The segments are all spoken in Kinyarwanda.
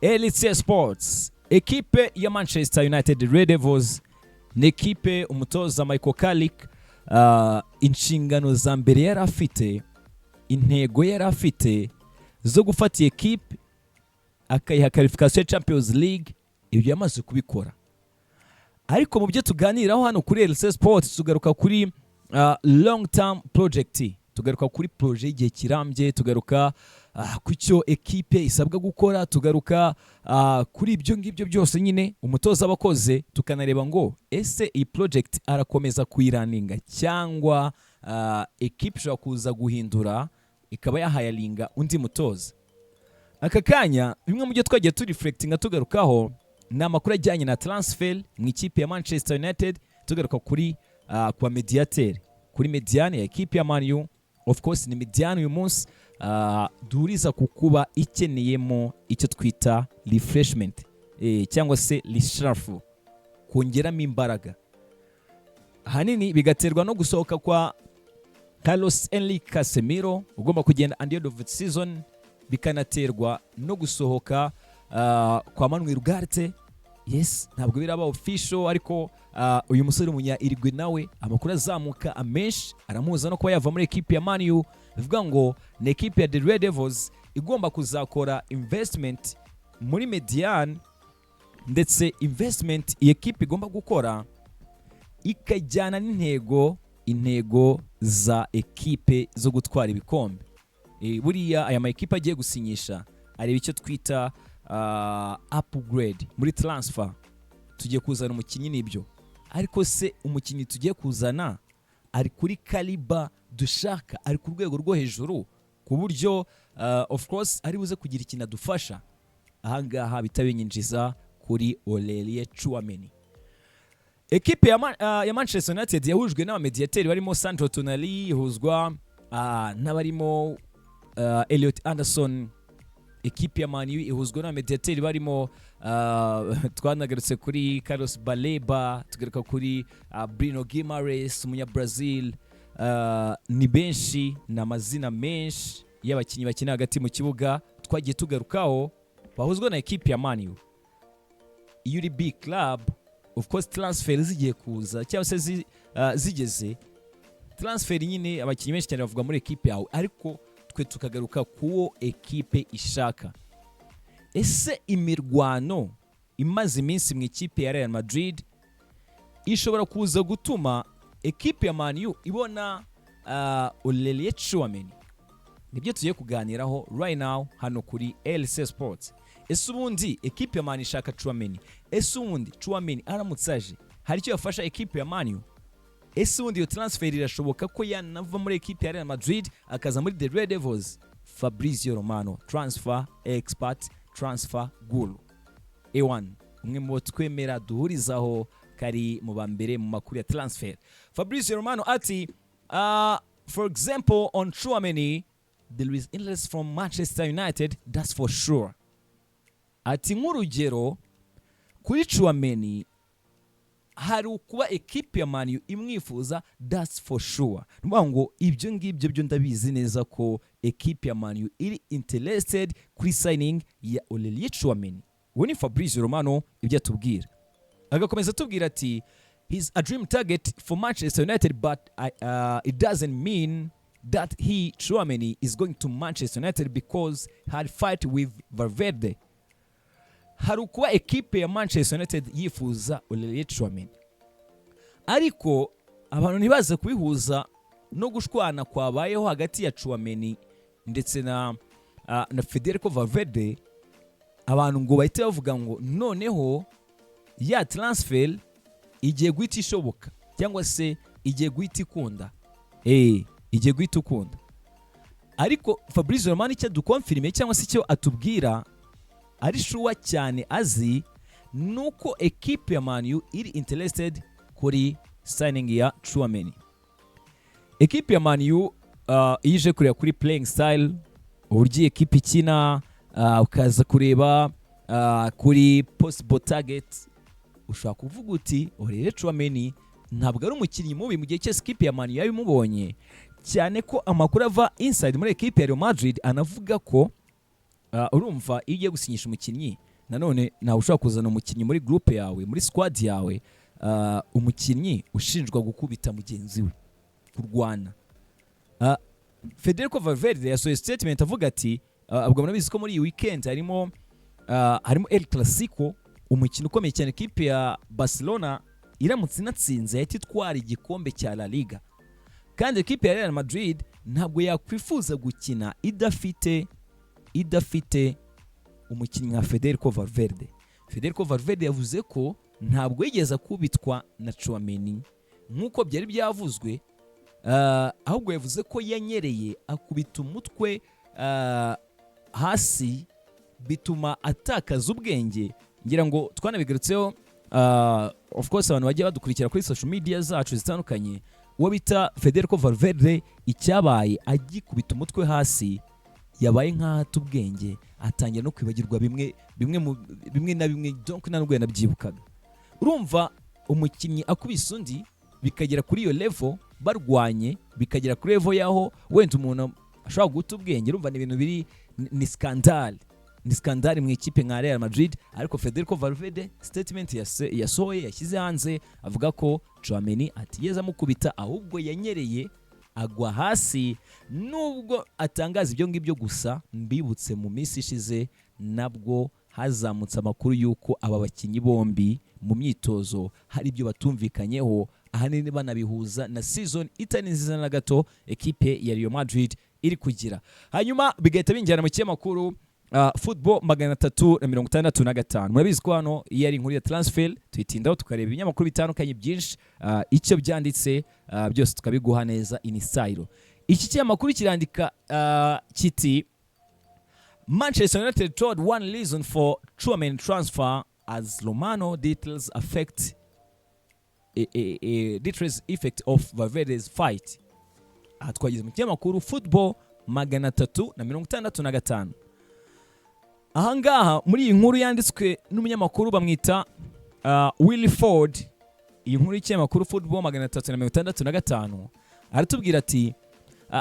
LC Sports. Ekipe ya Manchester United Red Devils ni ekipe umutoza Michael Carrick, inshingano za mbere yari afite, intego yari afite zo gufata iyi ekipe akayiha qualification ya Champions League, ibyo yamaze kubikora. Ariko mu byo tuganiraho hano kuri LC Sports, tugaruka kuri long term project, tugaruka kuri projet y'igihe kirambye, tugaruka ku cyo ekipe isabwa gukora, tugaruka kuri ibyo ngibyo byose nyine umutoza aba akoze, tukanareba ngo ese iyi project arakomeza kuyirunninga cyangwa ekipe ishobora kuza guhindura ikaba yahiringa undi mutoza. Aka kanya bimwe mu byo twagiye tureflectinga tugarukaho ni amakuru ajyanye na transfer mu ikipe ya Manchester United, tugaruka kuri kwa médiateur, kuri médiane ya ekipe ya Man U. Of course ni médiane uyu munsi duhuriza ku kuba ikeneyemo icyo twita refreshment, cyangwa se reshuffle, kongeramo imbaraga. Ahanini bigaterwa no gusohoka kwa Carlos Enrique Casemiro ugomba kugenda at the end of the season, bikanaterwa no gusohoka kwa Manuel Ugarte. Yes, ntabwo biraba official, ariko uyu musore w'umunya Uruguay nawe amakuru azamuka amenshi aramuhuza no kuba yava muri ekipe ya Man U. Bivuga ngo ni ekipe ya The Red Devils igomba kuzakora investment muri médiane, ndetse investment iyi ekipe igomba gukora ikajyana n'intego, intego za ekipe zo gutwara ibikombe. Buriya aya ma ekipe agiye gusinyisha areba icyo twita upgrade muri transfer. Tugiye kuzana umukinnyi, nibyo, ariko se umukinnyi tugiye kuzana ari kuri calibre dushaka, ari ku rwego rwo hejuru ku buryo of course ari buze kugira ikintu adufasha? Ahangaha bita binyinjiza kuri Aurelien Tchouameni. Ekipe ya Manchester United yahujwe n'abamediateri barimo Sandro Tonali, ihuzwa n'abarimo Elliot Anderson. Ekipe ya Man U ihuzwa n'abamediateri barimo, twanagarutse kuri Carlos Baleba, tugaruka kuri Bruno Guimaraes umunya-Brazil. Ni benshi, ni amazina menshi y'abakinnyi bakina hagati mu kibuga twagiye tugarukaho bahuzwa na ekipe ya Man U. Iyo uri big club, of course transfer zigiye kuza cyangwa se zigeze transfer nyine, abakinnyi benshi cyane bavuga muri ekipe yawe, ariko twe tukagaruka kuwo ekipe ishaka. Ese imirwano imaze iminsi mu ikipe ya Real Madrid ishobora kuza gutuma ekipe ya Man U ibona Aurelien Tchouameni? Nibyo tugiye kuganiraho right now hano kuri LC Sports. Ese ubundi ekipe ya Man U ishaka Tchouameni? Ese ubundi Tchouameni aramutse aje hari icyo yafasha ekipe ya Man U? Ese ubundi iyo transfer irashoboka ko yanava muri ekipe ya Real Madrid akaza muri The Red Devils? Fabrizio Romano, transfer expert, transfer guru A1, umwe mu bo twemera duhurizaho kari mu ba mbere mu makuru ya transfer. Fabrizio Romano ati "For example, on Tchouameni, there is interest from Manchester United, that's for sure." Ati nk'urugero kuri Tchouameni hari ukuba ekipe ya Man U imwifuza, that's for sure. Ni ukuvuga ngo ibyo ngibyo byo ndabizi neza ko ekipe ya Man U iri interested kuri signing ya Aurelien Tchouameni. Uwo ni Fabrizio Romano ibyo atubwira. Agakomeza atubwira ati "He's a dream target for Manchester United, but it doesn't mean that he, Tchouameni, is going to Manchester United because had fight with Valverde." Hari ukuba ekipe ya Manchester United yifuza Aurelien Tchouameni, ariko abantu ntibaze kubihuza no gushwana kwabayeho hagati ya Tchouameni ndetse na Federico Valverde, abantu ngo bahite bavuga ngo noneho ya transfer igiye guhita ishoboka cyangwa se igiye guhita ikunda, igiye guhita ukunda. Ariko Fabrizio Romano icyo aduconfirme cyangwa se icyo atubwira ari sure cyane azi nuko ekipe ya Man U iri interested kuri signing ya Tchouameni. Ekipe ya Man U, iyo ije kureba kuri playing style, uburyo iyi ekipe ikina, ukaza kureba kuri possible target, ushobora kuvuga uti Aurelien Tchouameni ntabwo ari umukinnyi mubi mu gihe cyose ekipe ya Man U yabimubonye, cyane ko amakuru ava inside muri ekipe ya Real Madrid anavuga ko urumva iyo ugiye gusinyisha umukinnyi Nanone ntawe ushobora kuzana umukinnyi muri groupe yawe, muri squad yawe, umukinnyi ushinjwa gukubita mugenzi we, kurwana. Federico Valverde yasohoye statement avuga ati, ubwo murabizi ko muri iyi weekend harimo El Clasico, umukino ukomeye cyane. Ikipe ya Barcelona iramutse inatsinze yahita itwara igikombe cya La Liga, kandi ikipe ya Real Madrid ntabwo yakwifuza gukina idafite umukinnyi nka Federico Valverde. Federico Valverde yavuze ko ntabwo yigeze akubitwa na Tchouameni nk'uko byari byavuzwe, ahubwo yavuze ko yanyereye akubita umutwe hasi, bituma atakaza ubwenge. Ngira ngo twanabigarutseho, of course abantu bagiye badukurikira kuri social media zacu zitandukanye. Uwo bita Federico Valverde, icyabaye agikubita umutwe hasi, yabaye nk'aho ata ubwenge, atangira no kwibagirwa bimwe bimwe mu bimwe na bimwe, donc nta nubwo yanabyibukaga. Urumva umukinnyi akubise undi bikagera kuri iyo level, barwanye bikagera kuri level y'aho wenda umuntu ashobora guta ubwenge, urumva ni ibintu biri ni scandale, ni scandale mu ikipe nka Real Madrid. Ariko Federico Valverde statement yasohoye, yashyize hanze, avuga ko Tchouameni atigeze amukubita, ahubwo yanyereye agwa hasi. Nubwo atangaza ibyo ngibyo gusa, mbibutse mu minsi ishize nabwo hazamutse amakuru y'uko aba bakinnyi bombi mu myitozo hari ibyo batumvikanyeho, ahanini banabihuza na season itari nziza na gato ekipe ya Real Madrid iri kugira. Hanyuma bigahita binjyana mu kinyamakuru Football 365. Murabizi ko hano iyo ari inkuru ya transfer tuyitindaho, tukareba ibinyamakuru bitandukanye byinshi, icyo byanditse, byose tukabiguha neza in style. Iki kinyamakuru kirandika kiti: "Manchester United told one reason for Tchouameni transfer as Romano details affect a details effect of Valverde's fight." Aha twageze mu kinyamakuru Football 365. Ahangaha muri iyi nkuru yanditswe n'umunyamakuru bamwita Willy Ford, iyi nkuru y'ikinyamakuru Football 365, aratubwira ati: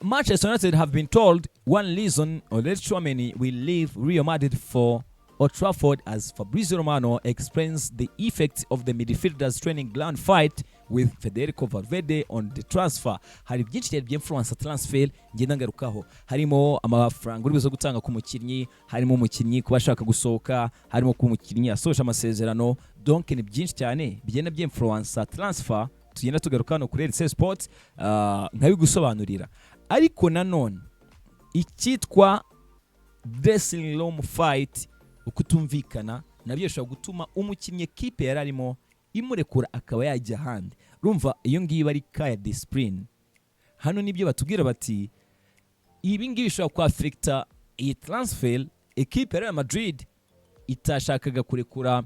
"Manchester United have been told one reason Aurelien Tchouameni will leave Real Madrid for Old Trafford as Fabrizio Romano explains the effect of the midfielder's training ground fight with Federico Valverde on the transfer." Hari byinshi cyane by'influence transfer ngenda ngarukaho, harimo amafaranga uri buze gutanga ku mukinnyi, harimo umukinnyi kuba ashaka gusohoka, harimo kuba umukinnyi asoje amasezerano, donc ni byinshi cyane bigenda by'influence transfer tugenda tugaruka hano kuri RC Sports nkabigusobanurira. Ariko nanone icyitwa dressing room fight, ukutumvikana, nabyo bishobora gutuma umukinnyi ekipe yari arimo imurekura akaba yajya ahandi. Urumva iyo ngiyo ari ka ya discipline. Hano nibyo batubwira bati ibi ngibi bishobora kwaffecta iyi transfer. Ekipe ya Real Madrid itashakaga kurekura,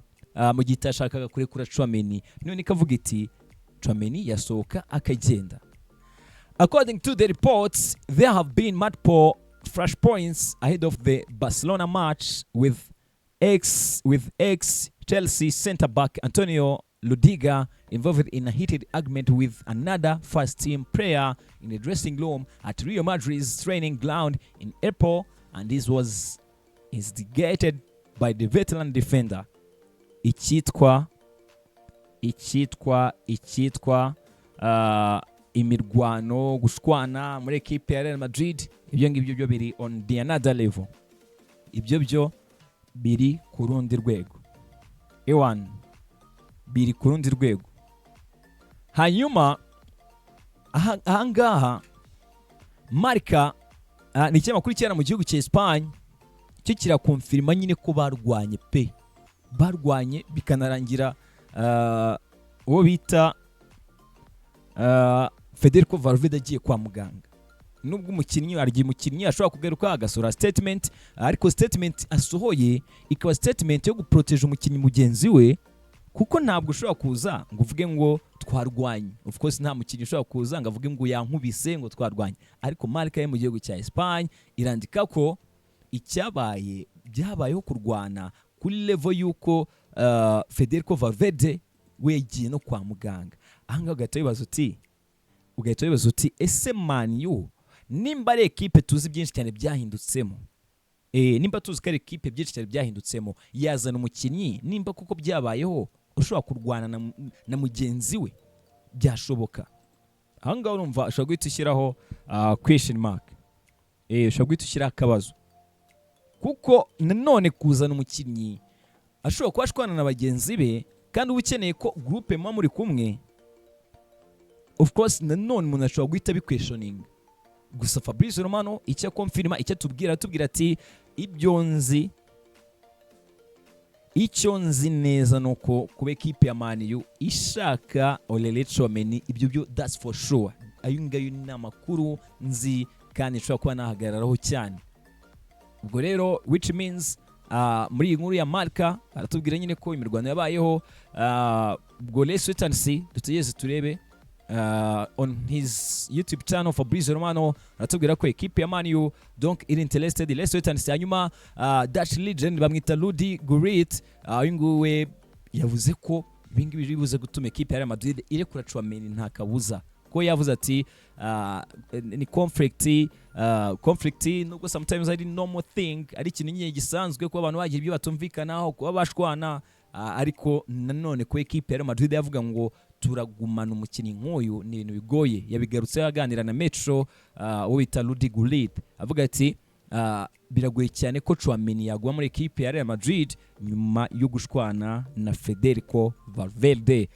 mu gihe itashakaga kurekura Tchouameni, none ikavuga iti Tchouameni yasohoka akagenda. According to the reports, there have been multiple flashpoints ahead of the Barcelona match with ex Chelsea centre back Antonio Rudiger involved in a heated argument with another first team player in the dressing room at Real Madrid's training ground in April, and this was instigated by the veteran defender. Icyitwa imirwano, gushwana muri ekipe ya Real Madrid, ibyo ngibyo byo biri on the another level, ibyo byo biri ku rundi rwego, ewan biri ku rundi rwego. Hanyuma ahangaha Marca, ni ikinyamakuru cyera mu gihugu cya Espagne, cyo kirakonfirima nyine ko barwanye pe, barwanye bikanarangira uwo bita Federico Valverde agiye kwa muganga. Nubwo umukinnyi arya, umukinnyi ashobora kugaruka agasohora statement, ariko statement asohoye ikaba statement yo guproteja umukinnyi mugenzi we, kuko ntabwo ushobora kuza ngo uvuge ngo twarwanye. Of course nta mukinnyi ushobora kuza ngo avuge ngo yankubise, ngo twarwanye. Ariko Marca yo mu gihugu cya Espagne irandika ko icyabaye byabayeho kurwana kuri level y'uko Federico Valverde we yagiye no kwa muganga. Ahangaha ugahita wibaza uti: ese Man U nimba ari ekipe tuzi byinshi cyane byahindutsemo Nimba tuzi ko ari ekipe byinshi cyane byahindutsemo, yazana umukinnyi nimba kuko byabayeho ushobora kurwana na mugenzi we, byashoboka? Aho ngaho urumva ushobora guhita ushyiraho question mark, ushobora guhita ushyiraho akabazo, kuko nanone kuzana umukinnyi ashobora kuba ashwana na bagenzi be kandi uba ukeneye ko groupe muba muri kumwe, of course nanone umuntu ashobora guhita abiquestioninga. Gusa Fabrizio Romano icyo aconfirma, icyo atubwira, atubwira ati: "Ibyo nzi, icyo nzi neza ni uko kuba ekipe ya Man U ishaka Aurelien Tchouameni, ibyo byo that's for sure. Ayo ngayo ni amakuru nzi kandi nshobora kuba nahagararaho cyane." Ubwo rero which means muri iyi nkuru ya Marca aratubwira nyine ko imirwano yabayeho. Ubwo let's wait and see, dutegereze turebe. On his YouTube channel, Fabrizio Romano aratubwira ko ekipe ya Man U donc iri interested. Let's wait and see. Hanyuma Dutch legend bamwita Rudi Gullit, uyu nguyu we yavuze ko ibi ngibi biri buze gutuma ekipe ya Real Madrid irekura Tchouameni nta kabuza, ko yavuze ati ni conflict nubwo sometimes ari normal thing, ari ikintu nyine gisanzwe kuba abantu bagira ibyo batumvikanaho, kuba bashwana, ariko nanone ko ekipe ya Real Madrid yavuga ngo turagumana umukinnyi nk'uyu ni ibintu bigoye. Yabigarutseho aganira na Metro, uwo bita Rudi Gullit avuga ati biragoye cyane ko Tchouameni yaguma muri ekipe ya Real Madrid nyuma yo gushwana na Federico Valverde.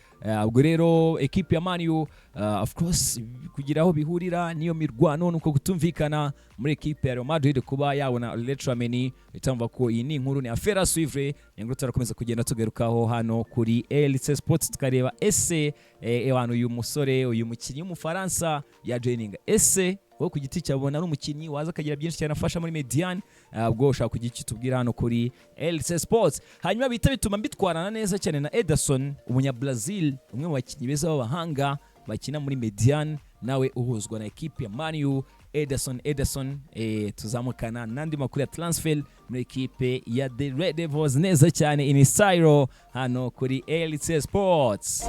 Ubwo rero ekipe ya Man U, of course, kugira aho bihurira n'iyo mirwano nuko kutumvikana muri ekipe ya Real Madrid, kuba yabona Aurelien Tchouameni, itamva ko iyi ni inkuru, ni affaire à suivre, ni inkuru turakomeza kugenda tugarukaho hano kuri LC Sports, tukareba ese ewana uyu musore, uyu mukinnyi w'Umufaransa ya joininga, ese wowe ku giti cyawe ubona ari umukinnyi waza akagira byinshi cyane afasha muri médiane? Ubwo ushaka kugira icyo tubwira hano kuri LC Sports. Hanyuma bihita bituma mbitwarana neza cyane na Ederson, umunya-Brazil, umwe mu bakinnyi beza b'abahanga bakina muri médiane, nawe uhuzwa na ekipe ya Man U. Ederson, tuzamukana n'andi makuru ya transfer muri ekipe ya The Red Devils neza cyane in style hano kuri LC Sports.